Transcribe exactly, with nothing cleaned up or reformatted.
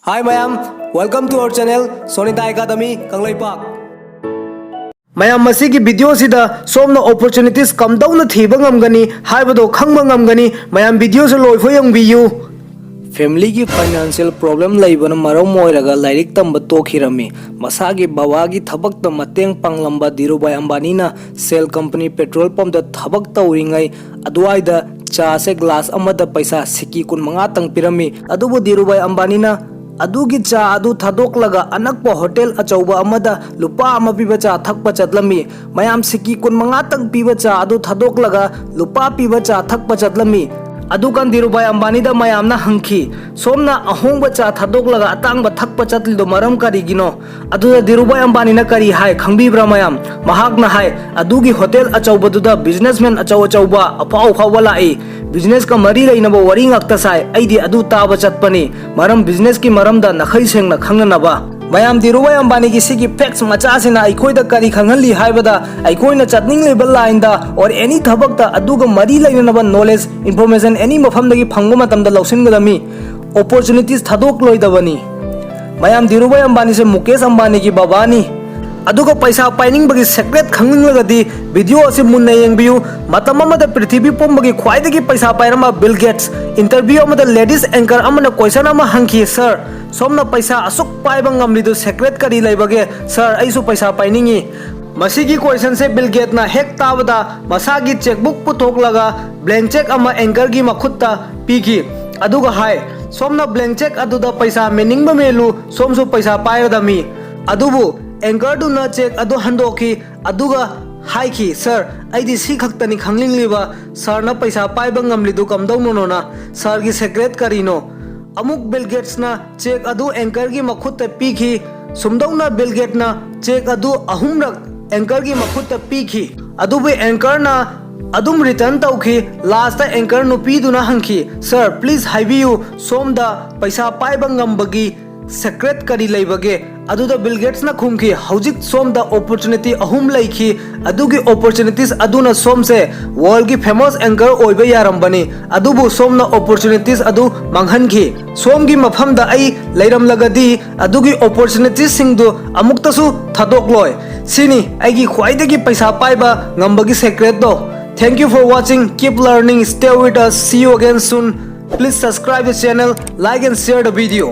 Hi ꯃꯌꯥꯝ, welcome to our channel Sonita Academy Kangleipak. ꯃꯌꯥꯝ, ꯃꯁꯤꯒꯤ video ꯁꯤꯗ ꯁꯣꯝꯅ opportunities ꯀꯝꯗꯧꯅ ꯊꯤꯕ ꯉꯝꯒꯅꯤ ꯍꯥꯏꯕꯗꯣ ꯈꯪꯕ ꯉꯝꯒꯅꯤ꯫ ꯃꯌꯥꯝ, video ꯁꯤ ꯂꯣꯏꯐꯥꯎ ꯌꯦꯡꯕꯤꯌꯨ꯫ Family ꯒꯤ financial problem ꯂꯩꯕꯅ ꯃꯔꯝ ꯑꯣꯏꯔꯒ ꯂꯥꯏꯔꯤꯛ ꯇꯝꯕ ꯇꯣꯛꯈꯤꯔꯝꯃꯤ꯫ ꯃꯁꯥꯒꯤ ꯕꯕꯥꯒꯤ ꯊꯕꯛꯇ ꯃꯇꯦꯡ ꯄꯥꯡꯂꯝꯕ ꯙꯤꯔꯨꯚꯥꯏ ꯑꯝꯕꯥꯅꯤꯅ Shell company petrol pump ꯇ ꯊꯕꯛ ꯇꯧꯔꯤꯉꯩ ꯑꯗꯨꯋꯥꯏꯗ ꯆꯥꯁꯦ glass ꯑꯃꯗ ꯄꯩꯁꯥ ꯁꯤꯀꯤ ꯀꯨꯟꯃꯉꯥꯇꯪ ꯄꯤꯔꯝꯃꯤ꯫ ꯑꯗꯨꯕꯨ ꯙꯤꯔꯨꯚꯥꯏ ꯑꯝꯕꯥꯅꯤꯅ ꯑꯗꯨꯒꯤ ꯆꯥ ꯑꯗꯨ ꯊꯥꯗꯣꯛꯂꯒ ꯑꯅꯛꯄ hotel ꯑꯆꯧꯕ ꯑꯃꯗ ꯂꯨꯄꯥ ꯑꯃ ꯄꯤꯕ ꯆꯥ ꯊꯛꯄ ꯆꯠꯂꯝꯃꯤ꯫ ꯃꯌꯥꯝ, ꯁꯤꯀꯤ ꯀꯨꯟꯃꯉꯥꯇꯪ ꯄꯤꯕ ꯆꯥ ꯑꯗꯨ ꯊꯥꯗꯣꯛꯂꯒ ꯂꯨꯄꯥ ꯄꯤꯕ ꯆꯥ ꯊꯛꯄ ꯆꯠꯂꯝꯃꯤ꯫ ꯑꯗꯨꯀꯥꯟ ꯙꯤꯔꯨꯚꯥꯏ ꯑꯝꯕꯥꯅꯤꯗ ꯃꯌꯥꯝꯅ ꯍꯪꯈꯤ, "ꯁꯣꯝꯅ ꯑꯍꯣꯡꯕ ꯆꯥ ꯊꯥꯗꯣꯛꯂꯒ ꯑꯇꯥꯡꯕ ꯊꯛꯄ ꯆꯠꯂꯤꯗꯣ ꯃꯔꯝ ꯀꯔꯤꯒꯤꯅꯣ?" ꯑꯗꯨꯗ ꯙꯤꯔꯨꯚꯥꯏ ꯑꯝꯕꯥꯅꯤꯅ ꯀꯔꯤ ꯍꯥꯏ ꯈꯪꯕꯤꯕ꯭ꯔꯥ ꯃꯌꯥꯝ? ꯃꯍꯥꯛꯅ ꯍꯥꯏ, "ꯑꯗꯨꯒꯤ hotel ꯑꯆꯧꯕꯗꯨꯗ businessman ꯑꯆꯧ ꯑꯆꯧꯕ, ꯑꯐꯥꯎ ꯑꯐꯥꯎꯕ ꯂꯥꯛꯏ꯫ Business ꯀ ꯃꯔꯤ ꯂꯩꯅꯕ ꯋꯥꯔꯤ ꯉꯥꯛꯇ ꯁꯥꯏ꯫ ꯑꯩꯗꯤ ꯑꯗꯨ ꯇꯥꯕ ꯆꯠꯄꯅꯤ꯫ ꯃꯔꯝ business ꯀꯤ ꯃꯔꯝꯗ ꯅꯥꯈꯩ ꯁꯦꯡꯅ ꯈꯪꯅꯅꯕ꯫" ꯃꯌꯥꯝ, ꯙꯤꯔꯨꯚꯥꯏ ꯑꯝꯕꯥꯅꯤꯒꯤ ꯁꯤꯒꯤ facts ꯃꯆꯥꯁꯤꯅ ꯑꯩꯈꯣꯏꯗ ꯀꯔꯤ ꯈꯪꯍꯜꯂꯤ ꯍꯥꯏꯕꯗ, ꯑꯩꯈꯣꯏꯅ ꯆꯠꯅꯤꯡꯂꯤꯕ line ꯗ or any ꯊꯕꯛꯇ ꯑꯗꯨꯒ ꯃꯔꯤ ꯂꯩꯅꯅꯕ knowledge, information any ꯃꯐꯝꯗꯒꯤ ꯐꯪꯕ ꯃꯇꯝꯗ ꯂꯧꯁꯤꯟꯒꯗꯕꯅꯤ꯫ Opportunities ꯊꯥꯗꯣꯛꯂꯣꯏꯗꯕꯅꯤ꯫ ꯃꯌꯥꯝ, ꯙꯤꯔꯨꯚꯥꯏ ꯑꯝꯕꯥꯅꯤꯁꯦ ꯃꯨꯀꯦꯁ ꯑꯝꯕꯥꯅꯤꯒꯤ ꯕꯕꯥꯅꯤ꯫ ꯑꯗꯨꯒ ꯄꯩꯁꯥ ꯄꯥꯏꯅꯤꯡꯕꯒꯤ secret ꯈꯪꯅꯤꯡꯂꯒꯗꯤ video ꯑꯁꯤ ꯃꯨꯟꯅ ꯌꯦꯡꯕꯤꯌꯨ꯫ ꯃꯇꯝ ꯑꯃꯗ ꯄ꯭ꯔꯤꯊꯤꯕꯤ ꯄꯨꯝꯕꯒꯤ ꯈ꯭ꯋꯥꯏꯗꯒꯤ ꯄꯩꯁꯥ ꯄꯥꯏꯔꯝꯕ Bill Gates interview ꯑꯃꯗ ladies anchor ꯑꯃꯅ question ꯑꯃ ꯍꯪꯈꯤ, "Sir, ꯁꯣꯝꯅ ꯄꯩꯁꯥ ꯑꯁꯨꯛ ꯄꯥꯏꯕ ꯉꯝꯂꯤꯗꯨ secret ꯀꯔꯤ ꯂꯩꯕꯒꯦ? Sir, ꯑꯩꯁꯨ ꯄꯩꯁꯥ ꯄꯥꯏꯅꯤꯡꯏ꯫" ꯃꯁꯤꯒꯤ question ꯁꯦ Bill Gates ꯅ ꯍꯦꯛ ꯇꯥꯕꯗ ꯃꯁꯥꯒꯤ chequebook ꯄꯨꯊꯣꯛꯂꯒ blank cheque ꯑꯃ anchor ꯒꯤ ꯃꯈꯨꯠꯇ ꯄꯤꯈꯤ꯫ ꯑꯗꯨꯒ ꯍꯥꯏ, "ꯁꯣꯝꯅ blank cheque ꯑꯗꯨꯗ ꯄꯩꯁꯥ ꯃꯦꯟꯅꯤꯡꯕ ꯃꯦꯜꯂꯨ, ꯁꯣꯝꯁꯨ ꯄꯩꯁꯥ ꯄꯥꯏꯔꯗꯝꯃꯤ꯫" ꯑꯗꯨꯕꯨ anchor ꯗꯨꯅ cheque ꯑꯗꯨ ꯍꯟꯗꯣꯛꯈꯤ꯫ ꯑꯗꯨꯒ ꯍꯥꯏꯈꯤ, "Sir, ꯑꯩꯗꯤ ꯁꯤ ꯈꯛꯇꯅꯤ ꯈꯪꯅꯤꯡꯂꯤꯕ, sir ꯅ ꯄꯩꯁꯥ ꯄꯥꯏꯕ ꯉꯝꯂꯤꯗꯨ ꯀꯝꯗꯧꯅꯅꯣꯅ? Sir ꯒꯤ secret ꯀꯔꯤꯅꯣ?" ꯑꯃꯨꯛ Bill Gates ꯅ cheque ꯑꯗꯨ anchor ꯒꯤ ꯃꯈꯨꯠꯇ ꯄꯤꯈꯤ꯫ ꯁꯨꯝꯗꯧꯅ Bill Gates ꯅ cheque ꯑꯗꯨ ꯑꯍꯨꯝꯔꯛ anchor ꯒꯤ ꯃꯈꯨꯠꯇ ꯄꯤꯈꯤ꯫ ꯑꯗꯨꯕꯨ anchor ꯅ ꯑꯗꯨꯝ return ꯇꯧꯈꯤ꯫ Last ꯇ anchor ꯅꯨꯄꯤꯗꯨꯅ ꯍꯪꯈꯤ, "Sir, please ꯍꯥꯏꯕꯤꯌꯨ, ꯁꯣꯝꯗ ꯄꯩꯁꯥ ꯄꯥꯏꯕ ꯉꯝꯕꯒꯤ secret ꯀꯔꯤ ꯂꯩꯕꯒꯦ?" ꯑꯗꯨꯗ Bill Gates ꯅ ꯈꯨꯝꯈꯤ, "ꯍꯧꯖꯤꯛ ꯁꯣꯝꯗ opportunity ꯑꯍꯨꯝ ꯂꯩꯈꯤ꯫ ꯑꯗꯨꯒꯤ opportunities ꯑꯗꯨꯅ ꯁꯣꯝꯁꯦ world ꯒꯤ famous anchor ꯑꯣꯏꯕ ꯌꯥꯔꯝꯕꯅꯤ꯫ ꯑꯗꯨꯕꯨ ꯁꯣꯝꯅ opportunities ꯑꯗꯨ ꯃꯥꯡꯍꯟꯈꯤ꯫ ꯁꯣꯝꯒꯤ ꯃꯐꯝꯗ ꯑꯩ ꯂꯩꯔꯝꯂꯒꯗꯤ ꯑꯗꯨꯒꯤ ꯑꯣꯄꯣꯔꯆꯨꯅꯤꯇꯤꯁꯤꯡꯗꯨ ꯑꯃꯨꯛꯇꯁꯨ ꯊꯥꯗꯣꯛꯂꯣꯏ꯫ ꯁꯤꯅꯤ ꯑꯩꯒꯤ ꯈ꯭ꯋꯥꯏꯗꯒꯤ ꯄꯩꯁꯥ ꯄꯥꯏꯕ ꯉꯝꯕꯒꯤ ꯁꯦꯀ꯭ꯔꯦꯠꯇꯣ꯫ Thank you for watching. Keep learning. Stay with us. See you again soon. Please subscribe the channel, like and share the video.